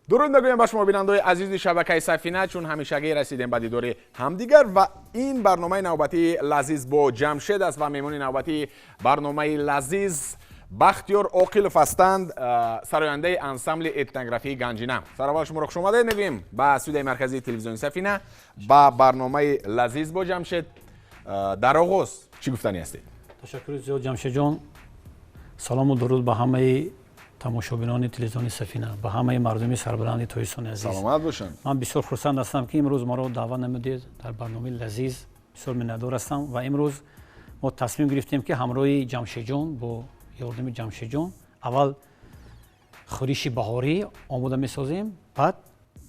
Дуруд мегӯем ба шумо, бинандаои азизи шабакаи Сафина. Чун ҳамешагӣ, расидем ба дидори ҳамдигар ва ин барномаи навбатии «Лазиз бо Ҷамшед» аст ва меҳмони навбатии барномаи «Лазиз» Бахтиёр Оқилов ҳастанд, сарояндаи ансамбли этнографии «Ганҷина». Сараввал шуморо хушомадед мегӯем ба студияи марказии телевизиони Сафина, ба барномаи «Лазиз бо Ҷамшед». Дар оғоз чӣ гуфтанӣ ҳастед? Ташаккури зиёд, Ҷамшедҷон. Салому дуруд ба ҳамаи тамошобинони телевизиони Сафина, ба ҳамаи мардуми сарбаланди Тоҷикистони азиз. Саломат бошанд. Ман бисёр хурсанд ҳастам, ки имрӯз маро даъват намудед дар барномаи «Лазиз». Бисёр миннатдор ҳастам. Ва имрӯз мо тасмим гирифтем, ки ҳамроҳи Ҷамшедҷон, бо ёрдами Ҷамшедҷон, аввал хӯриши баҳорӣ омода месозем, баъд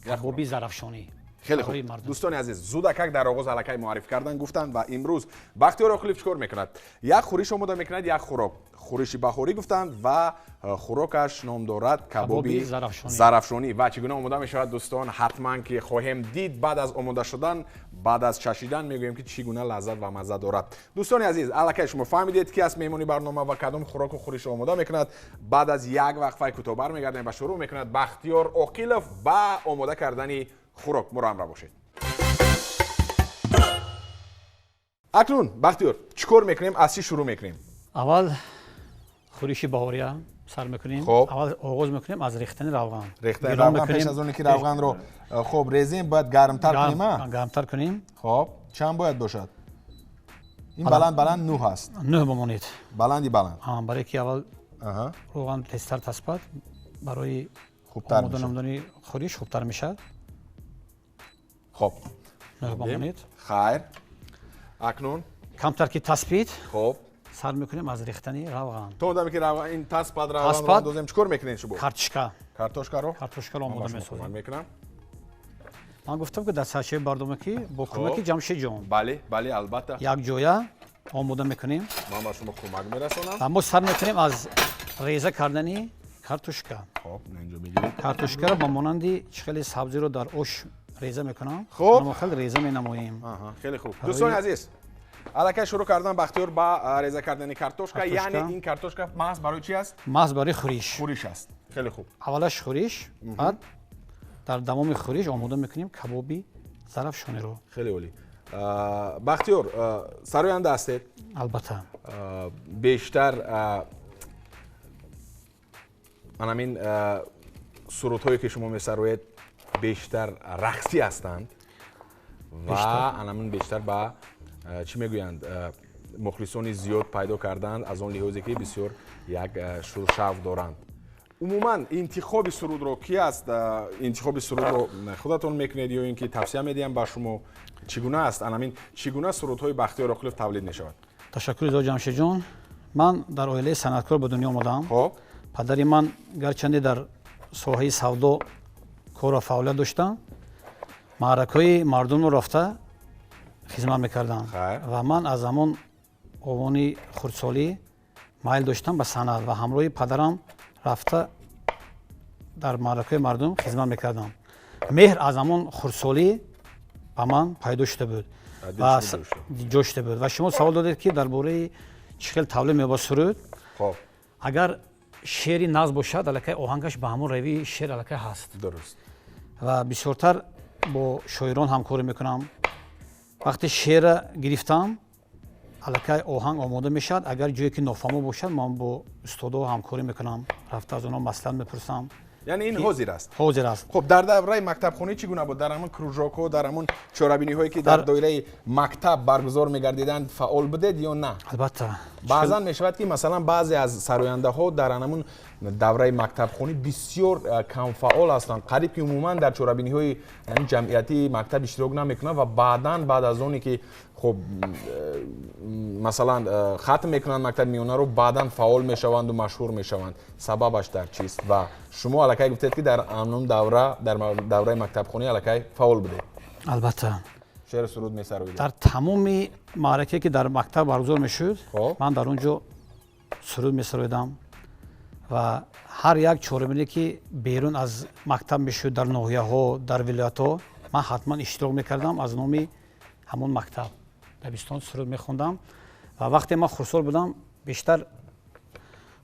кабоби зарафшонӣ. Хеле хуб, дӯстони азиз, зудакак дар оғоз аллакай муаррифӣ кардан гуфтанд. Ва имрӯз Бахтиёр Оқилов чӣ кор мекунад? Як хӯриш омода мекунад, як хӯрок. Хӯриши баҳорӣ гуфтанд ва хӯрокаш ном дорад кабоби зарафшонӣ. Ва чӣ гуна омода мешавад, дӯстон, ҳатман ки хоҳем дид. Баъд аз омода шудан, баъд аз чашидан мегӯем, ки чӣ гуна лаззат ва мазза дорад. Дӯстони азиз, аллакай шумо фаҳмидед, ки аст меҳмони барнома ва кадом хӯроку хӯришро омода мекунад. Баъд аз як вақфаи кӯтоҳ бармегардем ва шурӯъ мекунад Бахтиёр Оқилов ба омода кардани хӯрок. Моро ҳамроҳ бошед. Акнун, Бахтиёр, чӣ кор мекунем, аз чӣ шурӯъ мекунем? Аввал хӯриши баҳория сар мекунем. Аввал оғоз мекунем аз рехтани равған. Рехтани равған. Пеш аз оне ки равғанро, хуб, резем, бояд гармтар кунем, а? Гармтар кунем. Хоб, чанд бояд бошад ин? Баланд баланд 9 ҳаст. 9 бимонед. Баланди баланд. Барое ки аввал равған тезтар таспад, барои хубтар омода намудани хӯриш хубтар мешавад. Хоб. 9 бимонед. Хайр, акнун? Камтар ки таспид, хоб, сар мекунем аз рехтани равған. То одаме ки равған ин таспад, равғанро андозем, чӣ кор мекунед шумо? Картошка. Картошкаро? Картошкаро омода месозем. Мекунам. Ман гуфтам, ки дар сарчашмаи барнома, ки бо кӯмаки Ҷамшедҷон Бале, албатта. якҷоя омода мекунем. Ман ба шумо кӯмак мерасонам. Ва мо сар мекунем аз реза кардани картошка. Хоб, инҷо мегирем. Картошкаро ба монанди чӣ хеле сабзиро дар ош реза мекунам, хеле реза менамоем. Хеле хуб. Дӯстони азиз, аллакай шурӯъ кардан Бахтиёр ба реза кардани картошка. Яъне ин картошка маҳз барои чи аст? Маҳз барои хӯриш. Хӯриш аст, хеле хуб. Аввалаш хӯриш, баъд дар давоми хӯриш омода мекунем кабоби зарафшониро. Хеле олӣ. Бахтиёр, сароянда ҳастед. Албатта. Бештар анамин сурудҳое, ки шумо месароед, бештар рақсӣ ҳастанд ва анамин бештар ба чӣ мегӯянд, мухлисони зиёд пайдо карданд, аз он лиҳозе ки бисёр як шуршавқ доранд. Умуман, интихоби сурудро ки аст? Интихоби сурудро худатон мекунед ё ин ки тавсия медиҳам ба шумо? Чӣ гуна аст, анамин чӣ гуна сурудҳои Бахтиёр Оқилов тавлид мешавад? Ташаккури зиёд, Ҷамшедҷон. Ман дар оилаи санъаткор ба дунё омадаам. Падари ман гарчанде дар соҳаи савдо кору фаъолият доштам, маъракаҳои мардумро рафта хизмат мекардам. Ва ман аз ҳамон овони хурдсолӣ майл доштам ба санъат ва ҳамроҳи падарам рафта дар маъракаҳои мардум хизмат мекардам. Меҳр аз ҳамон хурдсолӣ ба ман пайдо шуда буд ва ҷо шуда буд. Ва шумо савол додед, ки дар бораи чӣ хел тавлид меёбад суруд. Агар шеъри нағз бошад, аллакай оҳангаш ба ҳамон равии шеър аллакай ҳаст. Ва бисёртар бо шоирон ҳамкорӣ мекунам. Вақте шеърра гирифтам, аллакай оҳанг омода мешавад. Агар ҷое ки нофаҳмо бошад, ман бо устодо ҳамкорӣ мекунам, рафта аз онҳо маслиҳат мепурсам. Яъне ин ҳозир аст? Ҳозир аст. Хуб, дар давраи мактабхонӣ чӣ гуна буд? Дар ҳамон кружокҳо, дар ҳамон чорабиниҳое, ки дар доираи мактаб баргузор мегардиданд, фаъол будед ё на? Албатта. Баъзан мешавад, ки масалан баъзе аз сарояндаҳо дар ҳамон давраи мактабхонӣ бисёр камфаъол ҳастанд, қариб ки умуман дар чорабиниҳои ҷамъиятии мактаб иштирок намекунанд ва баъдан, баъд аз оне ки, хуб, масалан, хатм мекунанд мактаби миёнаро, баъдан фаъол мешаванду машҳур мешаванд. Сабабаш дар чист? Ва шумо аллакай гуфтед, ки дар ҳамон давра, дар давраи мактабхонӣ аллакай фаъол будед. Албатта. Шеъру суруд месароидед. Дар тамоми маъракае, ки дар мактаб баргузор мешуд, ман дар он ҷо суруд месароидам ва ҳар як чорабине, ки берун аз мактаб мешуд, дар ноҳияҳо, дар вилоятҳо, ман ҳатман иштирок мекардам. Аз номи ҳамон мактаб, дабистон суруд мехондам. Ва вақте ман хурдсол будам, бештар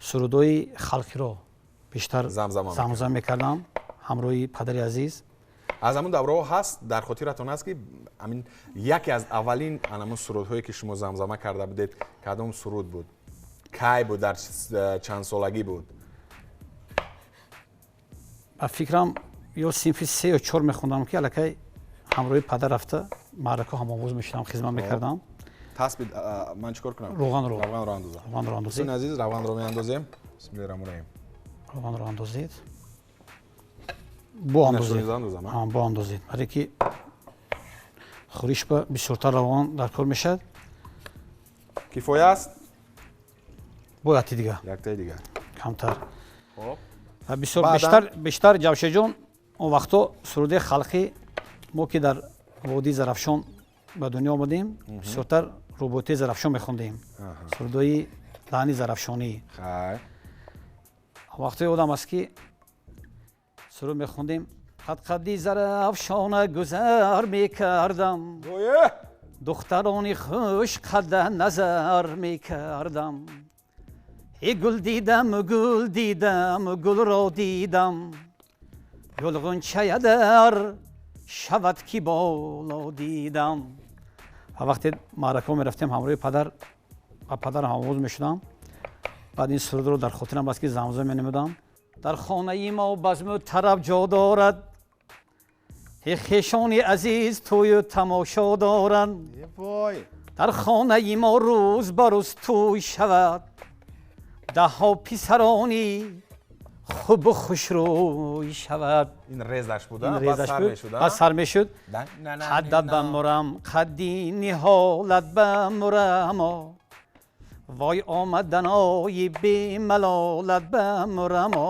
сурудҳои халқиро бештар замзама замзама мекардам. Ҳамроҳи падари азиз. Аз ҳамун давраҳо ҳаст, дар хотиратон аст, ки ҳамин яке аз аввалин ҳамун сурудҳое, ки шумо замзама карда будед, кадом суруд буд? Кай буд, дар чанд солагӣ буд? Ба фикрам, ё синфи се ё чор мехондам, ки аллакай ҳамроҳи падар рафта маърака ҳамовоз мешудам, хизмат мекардам. Тасбит, ман чӣ кор кунам? Равғанро. Равғанро андозам. Равғанро андозед. Дӯстони азиз, равғанро меандозем. Бисмиллоҳи раҳмони раҳим. Равғанро андозед. Бо андозед. Бо андозед. Барои ки хӯриш ба бисёртар равған дар кор мешавад. Кифоя аст? Бо якти дигар. Яктаи дигар. Камтар. Ва бисёр бештар, Ҷавшеҷон, он вақто суруди халқӣ, мо ки дар водии Зарафшон ба дунё омадем, бисёртар рӯботии Зарафшон мехондем, сурудҳои лаҳни зарафшонӣ. Вақтое одам аст, ки суруд мехондем: қадқади Зарафшона гузар мекардам, духтарони хушқадда назар мекардам, э гул дидам, гул дидам, гулро дидам, гулғунчая дар шавад ки боло дидам. Ва вақте маъракаҳо мерафтем ҳамроҳи падар, ба падар ҳамовоз мешудам. Баъд ин сурудро дар хотирам аст, ки замза менамудам. Дар хонаи мо базму тараб ҷо дорад, э хешони азиз тӯю тамошо доранд. Дар хонаи мо рӯз ба рӯз тӯй шавад, даҳҳо писарони хубу хушрӯй шавад. Ин резаш буд. Баъд сар мешуд: қаддат бамурам, қадди ниҳолат бамурамо, вой омаданои бемалолат бамурамоя,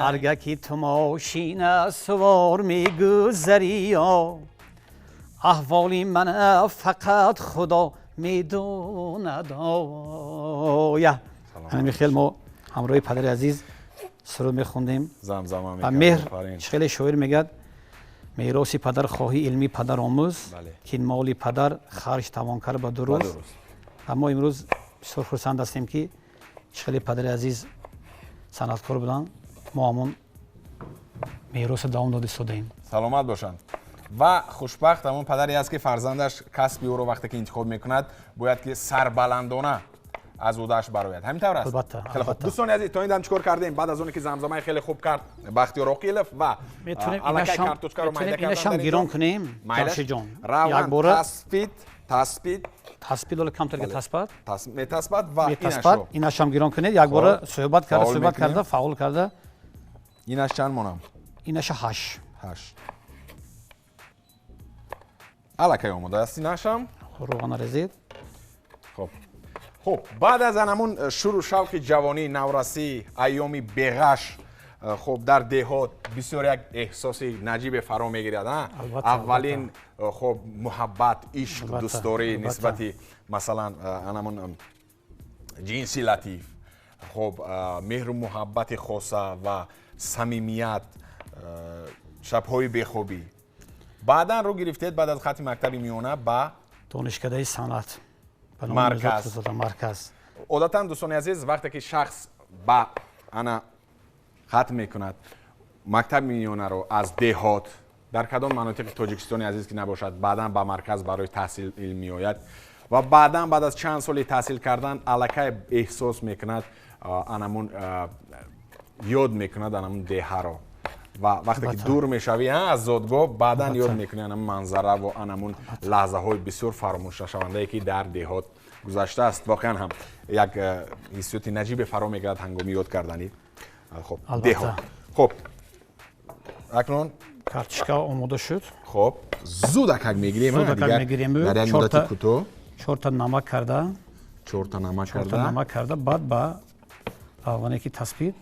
ҳарга ки ту мошина сувор мегузариё, аҳволи мана фақат Худо медонадоя. Ҳамин хел мо ҳамроҳи падари азиз суруд мехондем. Ва меҳр, хеле шоир мегӯяд: мероси падар хоҳӣ, илми падар омӯз, ки моли падар харҷ тавон кард ба дуруст. Ва мо имрӯз бисёр хурсанд ҳастем, ки хеле падари азиз санъаткор буданд, мо ҳамон меросро давом дода истодаем. Саломат бошанд. Ва хушбахт ҳамон падаре аст, ки фарзандаш касби ӯро вақте ки интихоб мекунад, бояд ки сарбаландона аз ӯдааш барояд. Ҳамин тавр аст? Албатта. Дӯстони азиз, то ин дам чӣ кор кардем? Баъд аз оне ки замзамаи хеле хуб кард Бахтиёр Оқилов ва аллакай картошкаро майда кардан, гирон кунем, Ҷамшидҷон. Равған таспид, таспид. Таспид, ҳоло камтар ки таспад. Метаспад ва метаспад. Инашам гирон кунед, якбора суҳбат карда, суҳбат карда, фаъол карда. Инаш чанд монам? Инаша ҳашт. Ҳашт. Аллакай омода аст инашам. Равғана резед. Хоб. Хуб, баъд аз ҳамун шуру шавқи ҷавонӣ, наврасӣ, айёми беғаш, хуб, дар деҳот бисёр як эҳсоси наҷибе фаро мегирад. Аввалин, хуб, муҳаббат, ишқ, дӯстдорӣ нисбати, масалан, анамун ҷинси латиф, хуб, меҳру муҳаббати хоса ва самимият, шабҳои бехобӣ. Баъдан рӯ гирифтед баъд аз хатми мактаби миёна ба донишкадаи санъат. Марказ. Марказ. Одатан, дӯстони азиз, вақте ки шахс ба ана хатм мекунад мактаби миёнаро аз деҳот, дар кадом манотиқи Тоҷикистони азиз ки набошад, баъдан ба марказ барои таҳсил илм меояд ва баъдан баъд аз чанд соли таҳсил кардан аллакай эҳсос мекунад, анамун ёд мекунад анамун деҳаро. Ва вақте ки дур мешавӣ аз зодгоҳ, баъдан ёд мекунӣ анамун манзара ва анамун лаҳзаҳои бисёр фаромӯшнашавандае, ки дар деҳот гузаштааст. Воқеан ҳам як ҳиссиёти наҷибе фаро мегирад ҳангоми ёд кардани, хуб, деҳот. Хуб, акнун картошка омода шуд. Хуб, зуд акак мегирем. Дар як муддати кӯтоҳ. Чорта намак карда. Чорта намак карда. Намак карда, баъд ба равғане ки таспид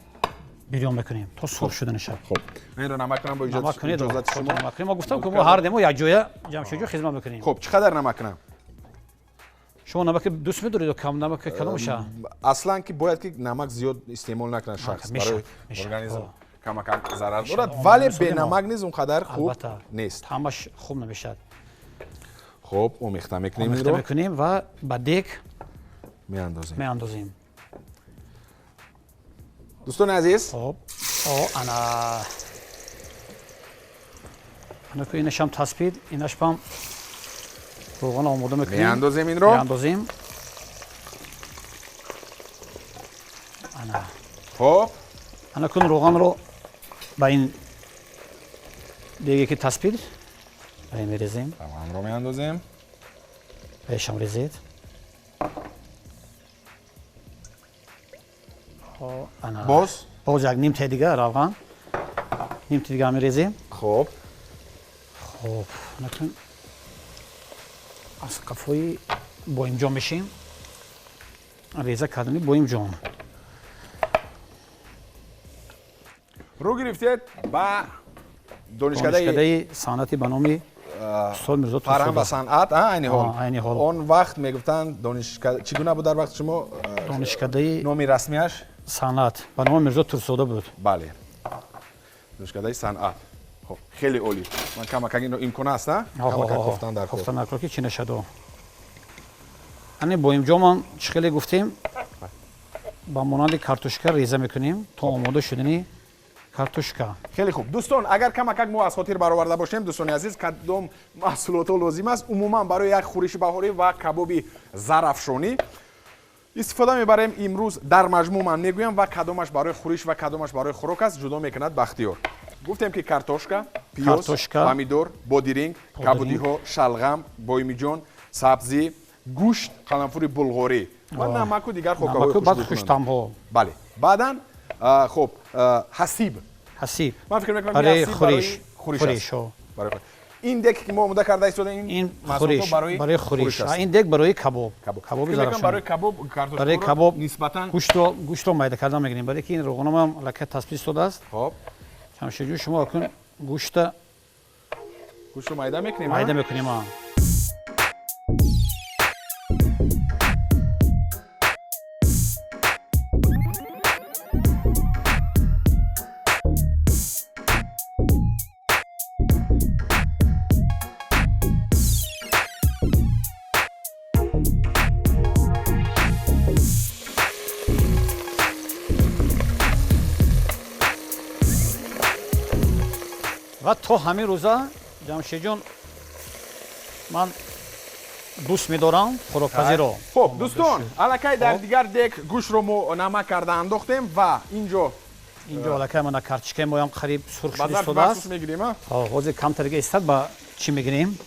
бирён мекунем то сурх шуданашад. Хуб, инро намак кунам бо иҷозати шумо? Намак кунем. Мо гуфтам, ки мо ҳар демо якҷоя, Ҷамшидҷон, хизмат мекунем. Хуб, чӣ қадар намак кунам? Шумо намак дӯст медоред ё кам намак кадомаша? Аслан ки бояд ки намак зиёд истеъмол накунад шахс, барои организм камакам зарар дорад, вале бенамак низ он қадар хуб нест. Ҳамаш хуб намешавад. Хуб, омехта мекунем. Омехта мекунем ва ба дег меандозем. Меандозем. Дӯстони азиз, Ана. Ана ку инашам таспид, инашпам равған омода мекунем. Меандозем инро? Меандозем. Ана. Хоб. Ана кун равғанро ба ин деге ки таспид, ба ин мерезем. Равғанро меандозем. Бешам резед. Ана. Боз? Боз як нимтаи дига равған. Нимтаи дига мерезем. Хоб. Хоб, накун аз қафои боимҷон мешем. Реза кардани боимҷон. Рӯ гирифтед ба донишкадаи санъати ба номи устод Мирзо Турсунзода. Фарҳанг ва санъат, айни ҳол. Айни ҳол. Он вақт мегуфтанд донишкада, чӣ гуна буд дар вақти шумо? Донишкадаи номи расмиаш? Санъат ба номи Мирзо Турсунзода буд. Бале. Донишкадаи санъат. Хоб, хеле олӣ. Ман камакак инро имкон аст, а? Камакак кофтан дар кор. Кофтан дар кор ки чӣ нашадо. Ани боимҷомон чӣ хеле гуфтем, ба монанди картошка реза мекунем то омода шудани картошка. Хеле хуб. Дӯстон, агар камакак мо аз хотир бароварда бошем, дӯстони азиз, кадом маҳсулотҳо лозим аст умуман барои як хӯриши баҳорӣ ва кабоби зарафшонӣ истифода мебарем имрӯз дар маҷмӯъ ман мегӯям ва кадомаш барои хӯриш ва кадомаш барои хӯрок аст ҷудо мекунад Бахтиёр. Гуфтем ки картошка, пиёз, помидор, бодиринг, кабудиҳо, шалғам, боимиҷон, сабзӣ, гӯшт, қаламфури булғорӣ ва намаку дигар хокаҳои баъд хуштамҳо. Бале. Баъдан хоб ҳасиб. Ҳасиб. Ман фикр мекунам барои ҳасиб хӯриш. барои хӯриш аст. Барои хӯриш. Ин дек ки мо омода карда истодаем, ин хӯриш барои хӯриш. Ин дек барои кабоб. Кабоби зарафшон. Барои кабоб картошка. Барои кабоб нисбатан гӯштро майда карда мегирем. Барои ки ин равғанам ҳам аллакай таспид истодааст. Хоб. Ҷамшедҷон, шумо акун гӯштро майда мекунем? Майда мекунем. Ва то ҳамин рӯза Ҷамшедҷон ман дӯст медорам хӯрокпазиро. Хоб, дӯстон, аллакай дар дигар дек гӯштро мо намак карда андохтем ва инҷо аллакай мана картошкаи моям қариб сурх шуда истодааст. Мегирем, а? Ҳозир камтар дига истад ба чӣ мегирем?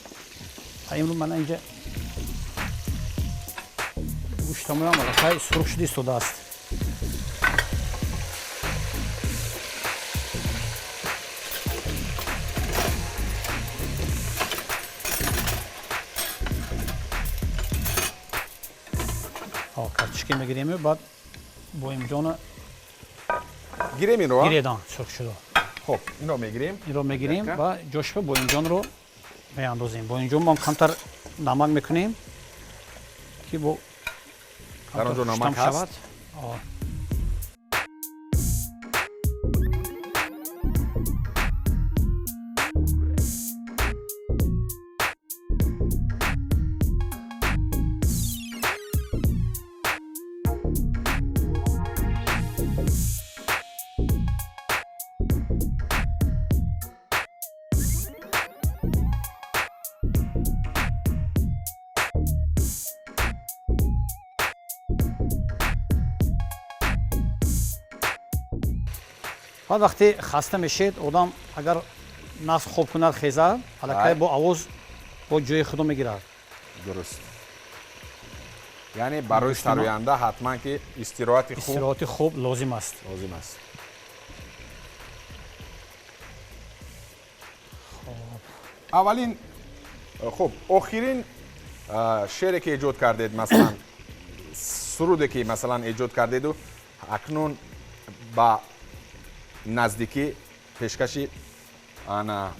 Имрӯз мана инҷа гӯштамоям аллакай сурх шуда истодааст. Картошка мегирем, баъд боимҷона гирем инро? Гиредан сурх шуда. Хоб, инро мегирем. Инро мегирем ва ҷошба боимҷонро меандозем. Боимҷон мо камтар намак мекунем ки бо дар он ҷо намак ҳаст. Баъд вақте хаста мешед, одам агар нафс хоб кунад, хезад, аллакай бо овоз бо ҷои худо мегирад. Дуруст. Яъне барои сароянда ҳатман ки истироҳати хуб лозим аст. Лозим аст. Аввалин, хуб, охирин шере ки эҷод кардед, масалан, суруде ки масалан эҷод кардеду акнун ба наздикӣ пешкаши ана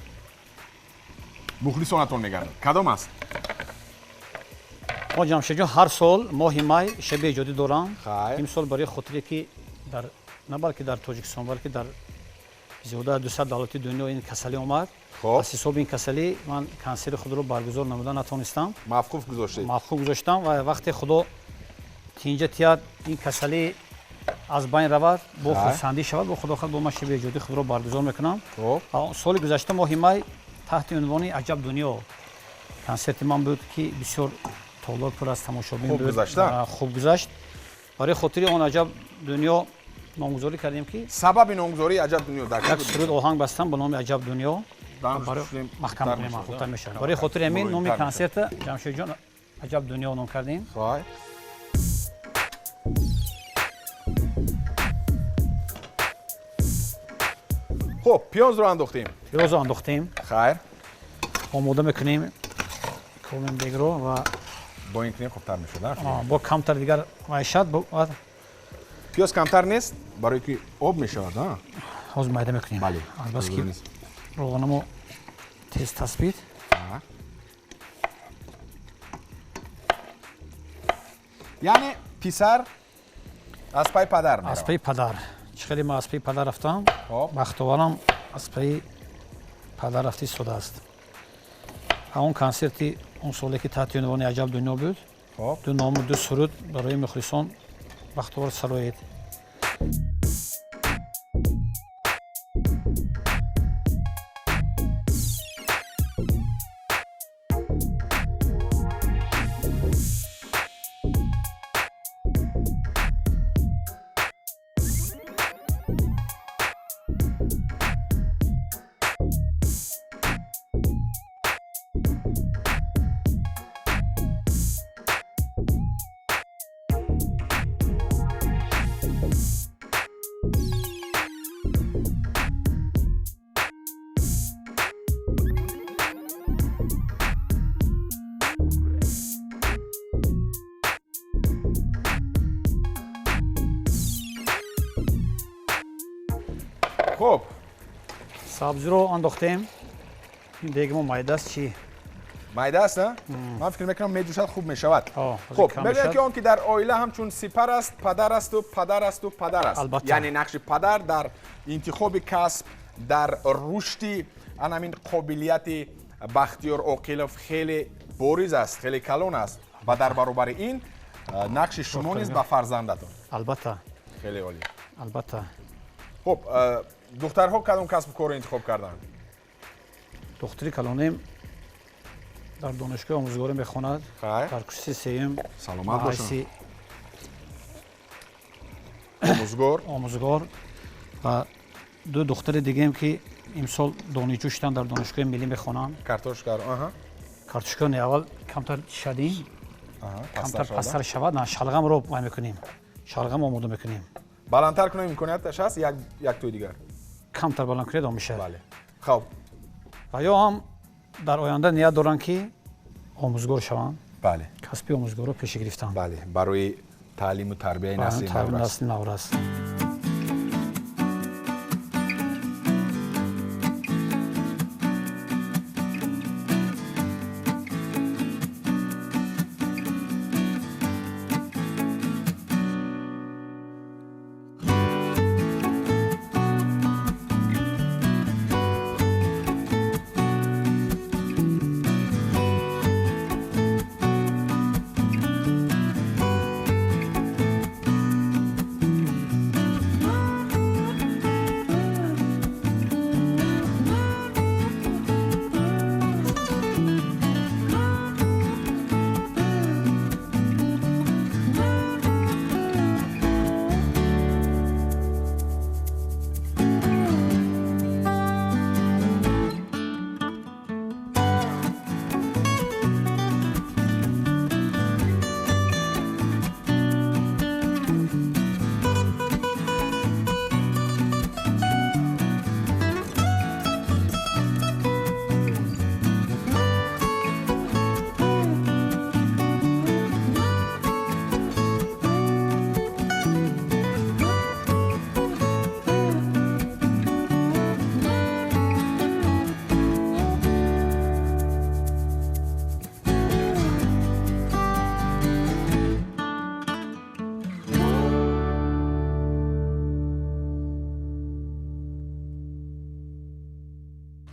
мухлисонатон мегардад. Кадом аст? Мо Ҷамшедҷон ҳар сол моҳи май шаби эҷодӣ дорам. Имсол барои хотире ки дар на балки дар Тоҷикистон, балки дар зиёда аз 200 давлати дунё ин касалӣ омад. Аз ҳисоби ин касалӣ ман консерти худро баргузор намуда натонистам. Мавқуф гузоштед? Мавқуф гузоштам ва вақте Худо тинҷа тиҳад ин касалӣ аз байн равад, бо хурсандӣ шавад, бо худо хоҳад бо ман шаби эҷодии худро баргузор мекунам. Соли гузашта моҳи май таҳти унвони Аҷаб дунё консерти ман буд, ки бисёр толор пур аз тамошобин буд. Хуб гузашт. Барои хотири он Аҷаб дунё номгузорӣ кардем, ки сабаби номгузории Аҷаб дунё дар як суруд оҳанг бастам ба номи Аҷаб дунё, маҳкам кунем, хубтар мешавад. Барои хотири ҳамин номи консерта Ҷамшедҷон Аҷаб дунё ном кардем. Хуб, пиёзро андохтем. Пиёзро андохтем. Хайр. Омода мекунем комембегро ва бо ин кунем хубтар мешавад. Бо камтар дигар майшад. Пиёз камтар нест, барои ки об мешавад, ҳозир майда мекунем. Бале. Азбаски равғанамо тез таспид. Яъне писар аз пай падар меравад. Аз пай падар. Чӣ хеле ман аз паи падар рафтам, бахтоварам аз паи падар рафта истодааст. Он консерти он соле ки таҳти унвони Аҷаб дунё буд, ду ному ду суруд барои мухлисон бахтовар сароид. Хуб, сабзиро андохтем. Ин дегмо майда аст, чӣ? Майда аст, ман фикр мекунам меҷӯшад, хуб мешавад. Хуб, мегӯяд ки он ки дар оила ҳамчун сипар аст, падар асту падар асту падар аст. Яъне нақши падар дар интихоби касб, дар рушди ан ҳамин қобилияти Бахтиёр Оқилов хеле бориз аст, хеле калон аст ва дар баробари ин нақши шумо низ ба фарзандатон. Албатта. Хеле олӣ. Албатта. Хуб, духтарҳо кадом касбу корро интихоб карданд? Духтари калонем дар донишгоҳи омӯзгорӣ мехонад, дар курси сеюм. Саломат бошанд. Омӯзгор. Омӯзгор. Ва ду духтари дигаем ки имсол донишҷӯ шуданд, дар донишгоҳи миллӣ мехонанд. Картошкаро, аҳа. Картошка не, аввал камтар шадим, камтар пасттар шавад, на шалғамро май мекунем, шалғам омода мекунем. Баландтар кунем имконияташ ҳаст, як тои дигар. Камтар баланд кунед, он мешавад. Бале. Хуб. Ва ё ҳам дар оянда ният доранд ки омӯзгор шаванд. Бале. Касби омӯзгорро пеш гирифтанд. Бале, барои таълиму тарбияи насли наврас.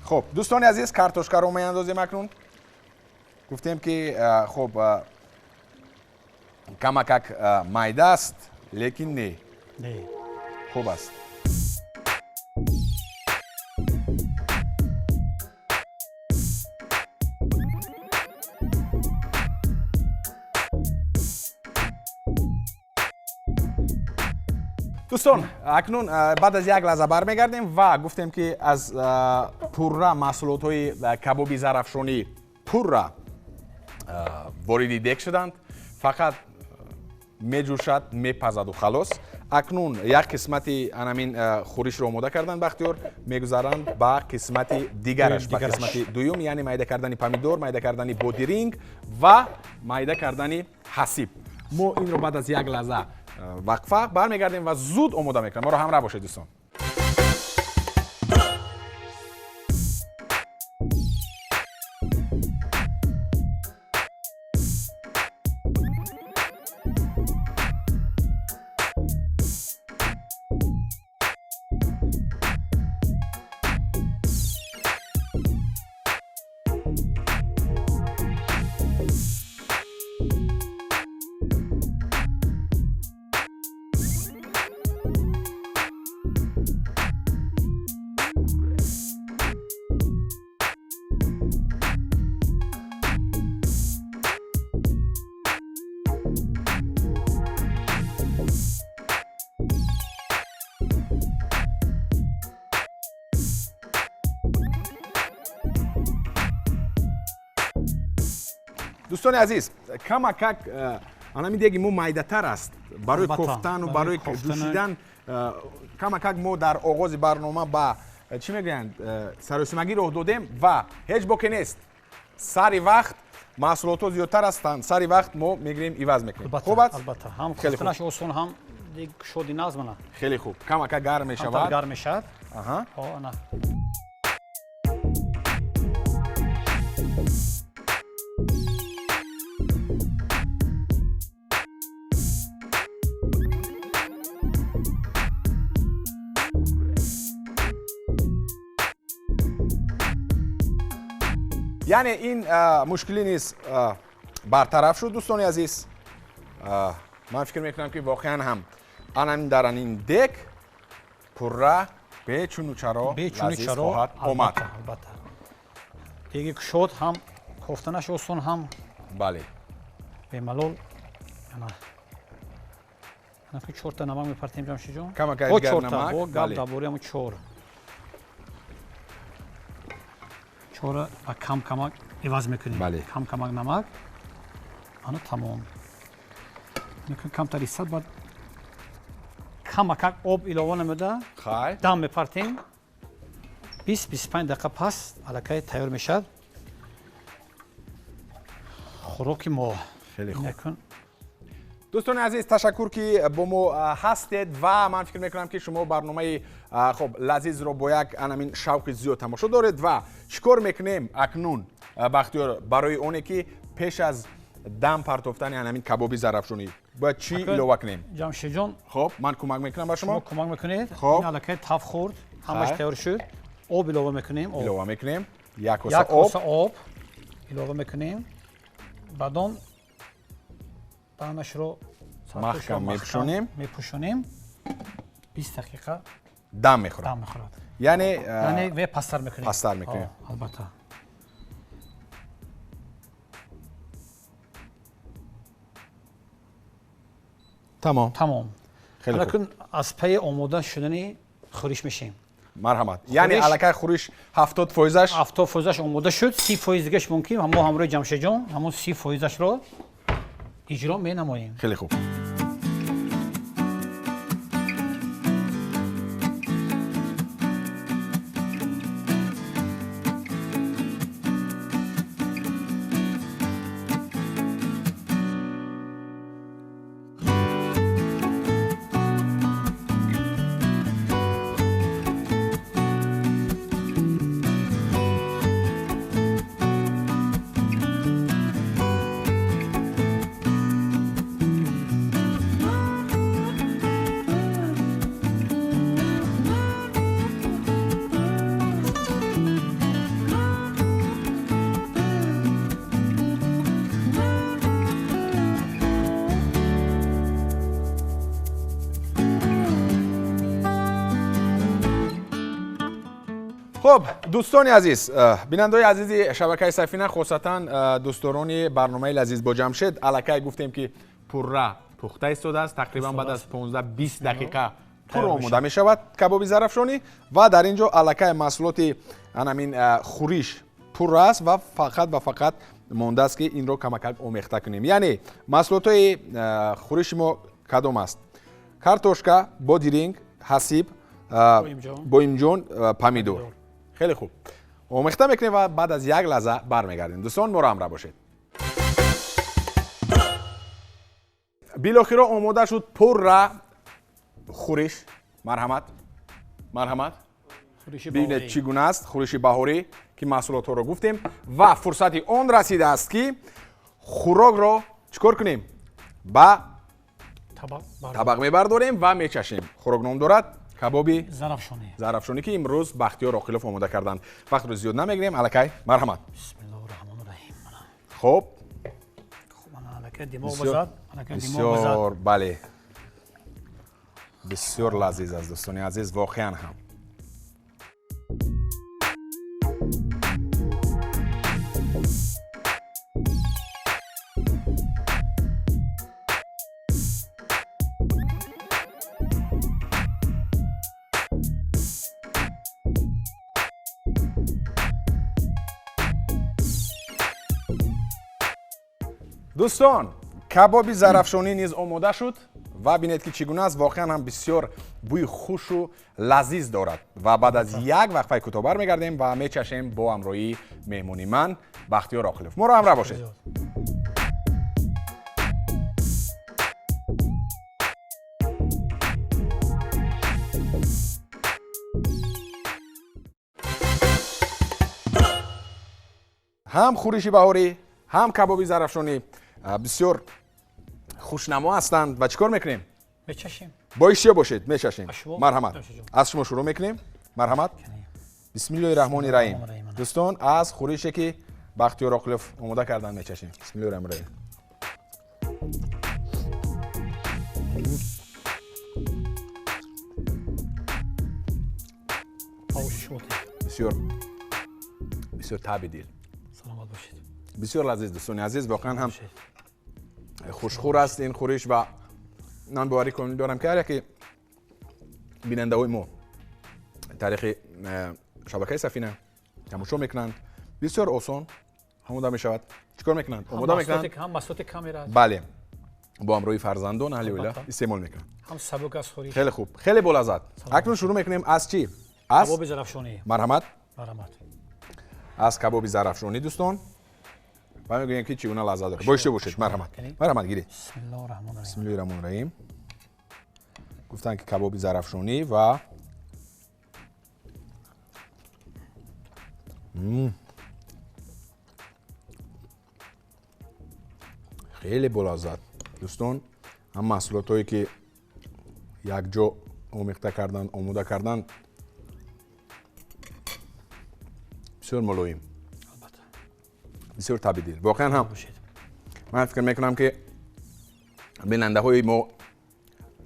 Хуб, дӯстони азиз, картошкаро меандозем акнун. Гуфтем ки хуб, камакак майда аст, лекин не, Не. Хуб аст. Дӯстон, акнун баъд аз як лаҳза бармегардем ва гуфтем, ки аз пурра маҳсулотҳои кабоби зарафшонӣ пурра вориди дег шуданд, фақат меҷӯшад, мепазаду халос. Акнун як қисмати анамин хӯришро омода карданд Бахтиёр, мегузаранд ба қисмати дигараш, ба қисмати дуюм, яъне майда кардани помидор, майда кардани бодиринг ва майда кардани ҳасиб. Мо инро баъд аз як лаҳза вақфа бармегардем ва зуд омода мекунем. Моро ҳамроҳ бошед, дӯстон. Дӯстони азиз, камакак анами деги мо майдатар аст барои кофтану барои ҷӯшидан. Камакак мо дар оғози барнома ба чӣ мегӯянд, саросимагӣ роҳ додем ва ҳеҷ боке нест. Сари вақт маҳсулотҳо зиёдтар ҳастанд, сари вақт мо мегирем, иваз мекунем. Хуб аст? Албатта, ҳам кофтанаш осон, ҳам дег шоди назмана. Хеле хуб, камакак гарм мешавад. Гарм мешавад. Яъне ин мушкилӣ низ бартараф шуд, дӯстони азиз. Ман фикр мекунам, ки воқеан ҳам анам дар анин дег пурра бечуну чаро лазиз хоҳад омад. Албатта, деги кушод, ҳам кофтанаш осон, ҳам бале, бемалол. Чорта намак мепартем, Ҷамшидҷон. Камакак дигар намак. Бо гап дар бораи ҳамун чор. Чора ба кам камак иваз мекунем. Кам камак намак. Ана тамом. Камтар истад, баъд камакак об илова намуда дам мепартем. 20-25 дақиқа пас аллакай тайёр мешавад хӯроки мо. Хеле хуб. Дӯстони азиз, ташаккур, ки бо мо ҳастед ва ман фикр мекунам, ки шумо барномаи хоб лазизро бо як анамин шавқи зиёд тамошо доред. Ва чӣ кор мекунем акнун, Бахтиёр, барои оне ки пеш аз дам партофтани анамин кабоби зарафшонӣ бояд чӣ илова кунем? Ҷамшидҷон, хоб, ман кӯмак мекунам ба шумо. Шумо кӯмак мекунед. Ин аллакай таф хӯрд, ҳамаш тайёр шуд. Об илова мекунем. Илова мекунем як коса об илова мекунем. Баъдон даҳнашро маҳкам мепӯшонем. Мепӯшонем, 20 дақиқа дам мехӯрад. Дам мехӯрад. Яъне ве пасттар мекунем. Пасттар мекунем. Албатта. Тамом. Тамом. Акнун аз пайи омода шудани хӯриш мешем. Марҳамат. Яъне аллакай хӯриш 70%-аш 70%-аш омода шуд, 30% дигаш мумкин мо ҳамроҳи Ҷамшидҷон ҳамон 30%-ашро иҷро менамоем. Хеле хуб. Хуб, дӯстони азиз, бинандаҳои азизи шабакаи Сафина, хусусан дӯстдорони барномаи Лазиз бо Ҷамшед, аллакай гуфтем ки пурра пухта истодааст. Тақрибан баъд аз 15-20 дақиқа пурра омода мешавад кабоби зарафшонӣ ва дар ин ҷо аллакай маҳсулоти анамин хӯриш пурра аст ва фақат ва фақат мондааст ки инро камакак омехта кунем. Яъне маҳсулотҳои хӯриши мо кадом аст? Картошка, бодиринг, ҳасиб, боимҷон, помидор. Хеле хуб, омехта мекунем ва баъд аз як лаҳза бармегардем. Дӯстон, моро ҳамроҳ бошед. Билохиро омода шуд пурра хӯриш. Марҳамат, марҳамат, бибинед чӣ гуна аст хӯриши баҳорӣ ки маҳсулотҳоро гуфтем ва фурсати он расидааст ки хӯрокро чӣ кор кунем? Ба табақ мебардорем ва мечашем. Хӯрок ном дорад кабоби зарафшонӣ. Зарафшонӣ ки имрӯз Бахтиёр Оқилов омода карданд. Вақтро зиёд намегирем, аллакай марҳамат. Бисмиллоҳи раҳмони раҳим. Хуб, бисёр бале, бисёр лазиз аст дӯстони азиз, воқеан ҳам. Дӯстон, кабоби зарафшонӣ низ омода шуд ва бинед ки чӣ гуна аст. Воқеан ҳам бисёр бӯи хушу лазиз дорад ва баъд аз як вақфаи кӯтоҳ бармегардем ва мечашем бо ҳамроҳии меҳмони ман Бахтиёр Оқилов. Моро ҳамроҳ бошед. Ҳам хӯриши баҳорӣ, ҳам кабоби зарафшонӣ бисёр хушнамо ҳастанд ва чӣ кор мекунем? Мечашем. Бо иштиё бошед, мечашем. Марҳамат, аз шумо шурӯъ мекунем. Марҳамат. Бисмиллоҳи раҳмони раҳим. Дӯстон, аз хӯрише ки Бахтиёр Оқилов омода карданд мечашем. Бисмиллоҳи раҳмони раҳим. Бисёр бисёр таби дил. Саломат бошед. Бисёр лазиз дӯстони азиз, воқеан ҳам хушхӯр аст ин хӯриш ва ман боварӣ комил дорам ки ҳар яке бинандаҳои мо таърихи шабакаи Сафина тамошо мекунанд. Бисёр осон омода мешавад. Чӣ кор мекунанд? Омода мекунанд. Ҳам маҳсулоти камера аст. Бале, бо ҳамроҳии фарзандон, аҳли оила истеъмол мекунанд. Ҳам сабук аст хӯриш. Хеле хуб, хеле болаззат. Акнун шурӯъ мекунем аз чӣ? Аз кабоби зарафшонӣ. Марҳамат. Марҳамат. Аз кабоби зарафшонӣ дӯстон ва мегӯем ки чӣ гуна лаззат дорад. Бо иштиё бошед. Марҳамат, марҳамат, гиред. Бисмиллоҳи раҳмони раҳим. Бисмиллоҳи раҳмони раҳим. Гуфтанд ки кабоби зарафшонӣ ва хеле болаззат дӯстон. Ҳам маҳсулотҳое ки якҷо омехта кардан, омода кардан, бисёр мулоим, бисёр таби дил. Воқеан ҳам ман фикр мекунам ки бинандаҳои мо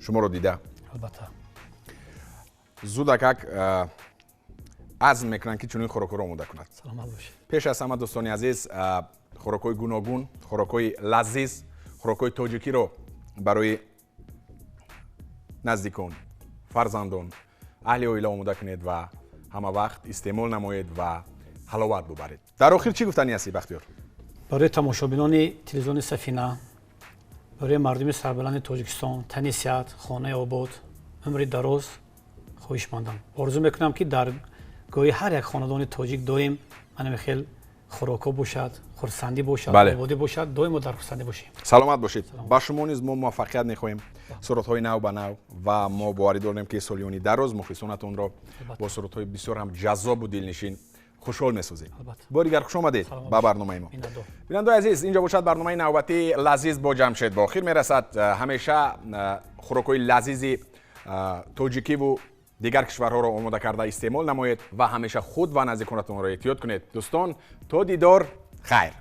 шуморо дида албатта зудакак азм мекунанд ки чунин хӯрокҳоро омода кунад. Саломат бошед. Пеш аз ҳама дӯстони азиз, хӯрокҳои гуногун, хӯрокҳои лазиз, хӯрокҳои тоҷикиро барои наздикон, фарзандон, аҳли оила омода кунед ва ҳама вақт истеъмол намоед ва ҳаловат бубаред. Дар охир чӣ гуфтанӣ ҳастӣ, Бахтиёр? Барои тамошобинони телевизиони Сафина, барои мардуми сарбаланди Тоҷикистон тани сиҳат, хонаи обод, умри дароз хоҳишмандам. Орзу мекунам ки дар гоҳи ҳар як хонадони тоҷик доим манами хел хӯрокҳо бошад, хурсандӣ бошад, ободӣ бошад, доимо дар хурсандӣ бошем. Саломат бошед. Ба шумо низ мо муваффақият мехоҳем, сурудҳои нав ба нав, ва мо боварӣ дорем ки солиёни дароз мухлисонатонро бо сурудҳои бисёр ҳам ҷаззобу дилнишин хушҳол месозед. Бори дигар хуш омадед ба барномаи мо. Бинандаои азиз, инҷо бошад барномаи навбатии Лазиз бо Ҷамшед ба охир мерасад. Ҳамеша хӯрокҳои лазизи тоҷикиву дигар кишварҳоро омода карда истеъмол намоед ва ҳамеша худ ва наздиконатонро эҳтиёт кунед. Дӯстон, то дидор, хайр.